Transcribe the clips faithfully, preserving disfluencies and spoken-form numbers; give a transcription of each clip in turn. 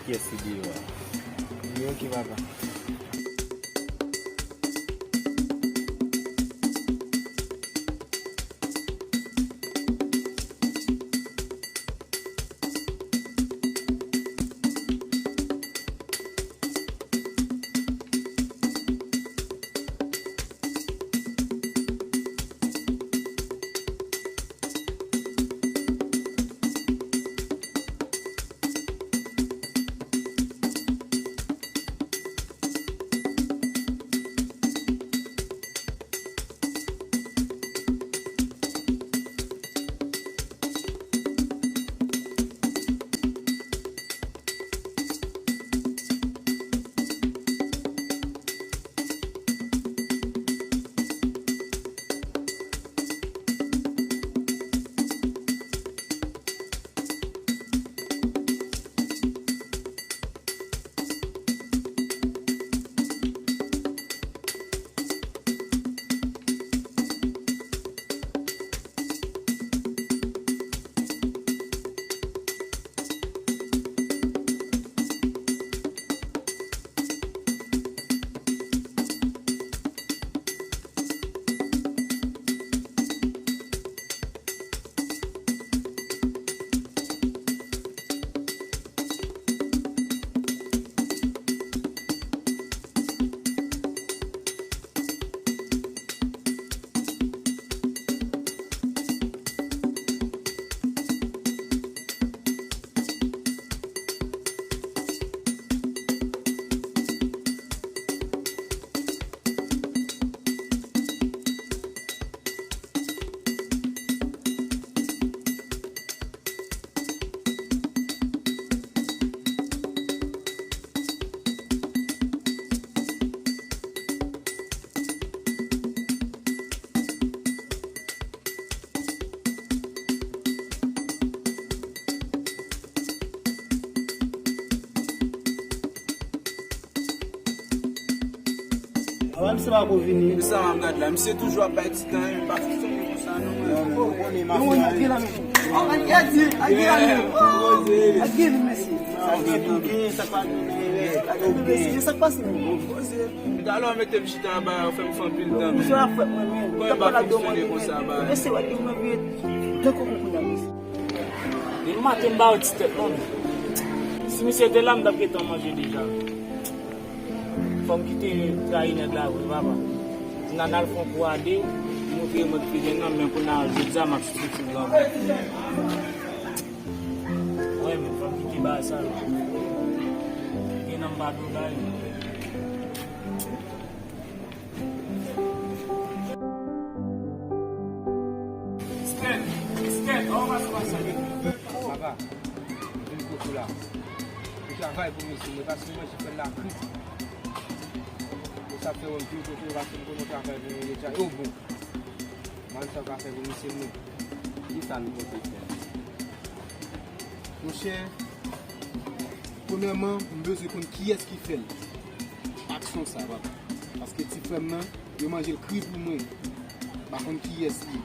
Kiyès ki deyò a? Li, ok, papa. Awa, misye pa ko vini. Sa m ap gad la, misye toujou ap bay ti tan, li pa fonksyone konsa non. Ou konnen mafya. Yo, yo, gen la men. Oh, al gen, al gen la men. Oh, al gen, mesye. Sa gen pou gen, sa pa gen, mesye, sa k pase menm? Talè w mete m chita anba, w fè m fè anpil tan. Misye ap fè mwen menm. Kòman l pa fonksyone konsa, ba? Mesye, w ap gen mwen vye tankou koukouy la, mesye. Depi maten m ba yo ti tèt non. Si misye te la, m t ap gentan manje deja. Fò m kite trayi nèg la vre, papa. N a n al fè yon kou a de, li montre mwen ki te gen nan men kounye a, jodi a m ap soti sou gran. Wi, men fò m kite bagay sa la. Gen nan m pa do bagay. Stèn, Stèn, an w pase w ap sale. Papa, m vin kote w la. Ou travay pou mesye, mwen paske mwen jis fè l la kri. Mwen sa fè w vin kote w paske m konnen w travay pou mwen deja. E w bon. Mwen sa w ka fè pou mesye mwen. Kisa nou konte fè? Monchè, premyèman, m bezwen konn kiyès ki fè l. Aksyon sa, papa. Paske ti frè m nan, yo manje l kri pou mwen. M pa konn kiyès li.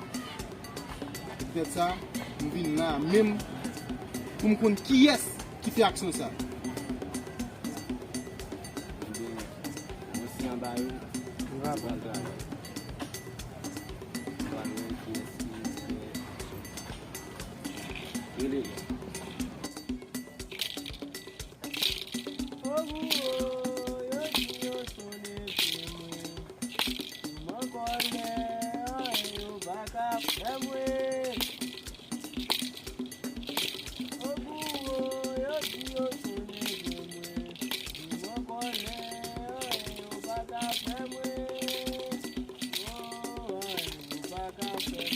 Poutèt sa, m vin la menm pou m konn kiyès ki fè aksyon sa. Ebyen, mwen se anba yo. Bravo. Pral travay. Pral wè kiyès ki fè aksyon sa. Rele. O bouwo, yo di yo sou neve mwen. Yo m an kòlè, anyen yo pa ka fè mwen. O bouwo, yo di yo sou neve mwen. Yo m an kòlè, anyen yo pa ka fè mwen. O, anyen yo pa ka fè mwen.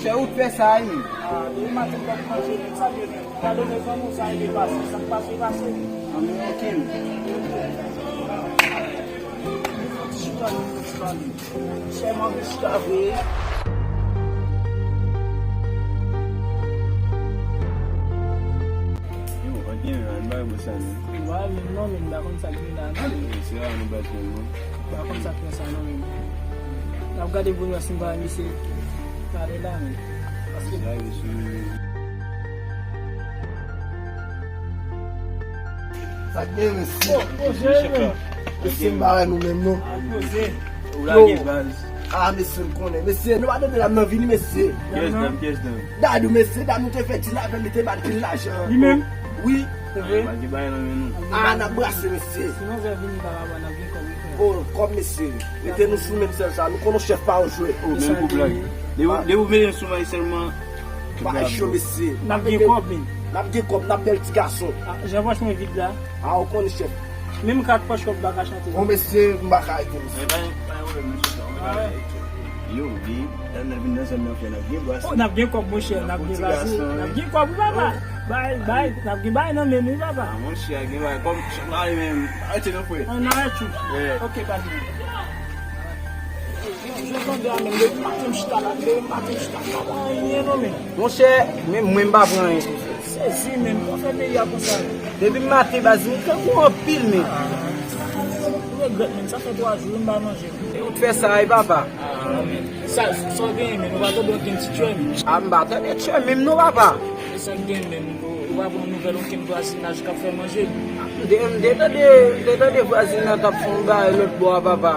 monchè, ou t fè sa, wi. Ah, depi maten m p ap manje, men sa vle di. Gade, mezanmi, sa e pase, sa k pase, pase. Ann, men, ok, men. Chèman, mesye, vre. Yo, ann gen, ann bay mwen sa, non. Wa, men non, men m pa konn sa k gen la, non, men. Se la nou bat, men, non. M pa konn sa k gen sa, non, men. N ap gade pou n wè si m pa wè misye pale la, men. Paske sa, yo sou. Sa k gen, mesye? Oh, oh, mesye, men. Mesye, m pa wè nou menm, non. Poze. Ou lage baz. Ah, mesye, m konnen. Mesye, nou pa tande dam nan vini, mesye. Kyès dam, kyès dam? Dadou, mesye, dam nou te fè dil avè l, li te ba l pil lajan. Li menm? Wi. Se vre? Lage bagay nan men nou. Ah, n ap brase, mesye. Si manzè vini pa laba, n ap gen kòb, wi, frè. Oh, kòb, mesye. Mete nou sou menm sèl sa. Nou konnen chèf pa yon jwèt. Oh, menm koup la. Depi, depi ou mete m sou may sèlman. Bagay cho, mesye. N ap gen kòb, men. N ap gen kòb, n ap bèl ti gason. Ah, jan pòch mwen vid la. Ah, ou konnen, chèf. Menm kat pòch kòb pa ka chante. Bon, mesye, m pa ka rete, mesye. Men pa, pa yon pwoblèm, mesye. Yo, gen, lè n vin nan zòn nan, fè n ap gen bras. Oh, n ap gen kòb, monchè, n ap gen bras, wi. N ap gen kòb, wi, papa. Bay, bay, n ap gen bay nan men nou, papa. Ah, monchè, gen bay. Kòm chan la menm. Arete non, frè. An arete. Yeah. Ok, pa gen. Jan tande a menm, depi maten m chita la, depi maten m chita la, pa pran anyen non, men. Monchè, menm mwen m pa pran anyen tou, frè. Sezi, men, mwen fè peyi a konsa. Depi maten, baz, m kankou anpil, men. M regrèt, men, sa fè twa jou, m pa manje. Ou t fè sa, wi, papa. Ah, men. Sa, sa w genyen, men, ou pa tande okenn ti tchè, men. Ah, m pa tande tchè, menm non, papa. E sa k genyen, men, ou, ou pa pran nouvèl okenn vwazinaj k ap fè manje. M te, m te tande, m te tande vwazin nan t ap fè yon bagay lòt bò a, papa.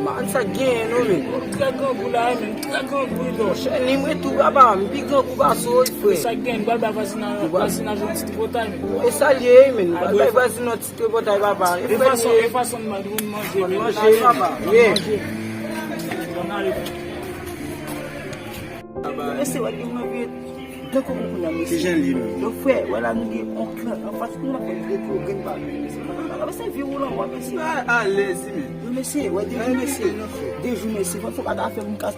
Man, sa k genyen non, men. Trè grangou la, men. Trè grangou, wi, non. Monchè, ni mwen tou, papa. M pi grangou pase w, wi, frè. E sa k genyen, m pral bay vwazin nan, vwazinaj yon ti tripotay, men. E sa l ye, men. M pral bay vwazin nan ti tripotay, papa. E fason, e fason m mande moun manje, men. Manje, papa. Ye. Manje. Bon, ale. Mesye, wè, gen mwen vye. Gen kòman pou nan mesye. Ki jan li menm? Yo, frè, wè la, nou gen on klan anfas nou, nan fè nou gen gwo grenn pa. Mesye, se vye woulan, wè, mesye. Alèz, men. Yo, mesye, wè, de jou, mesye. De jou, mesye. Fò, fò pa ta fè moun ka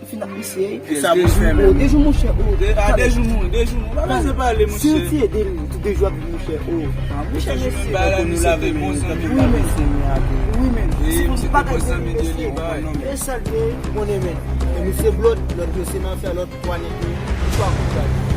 fin ak misye. E sa pou fè menm. De jou, monchè, o. De, a, de jou, mon, de jou, mon. Pa bezwen pale, monchè. Si yo te ede nou, tou de jou ap di, monchè, o. Monchè, mesye. Bagay la, nou lave bon zanmi. Wi, men. Wi, men. E, se te bon zanmi de li, bay. E sa l te konnen, men. E misye blòd, lòt yo se nan fè lòt. Twa nèg yo, twa kout bal.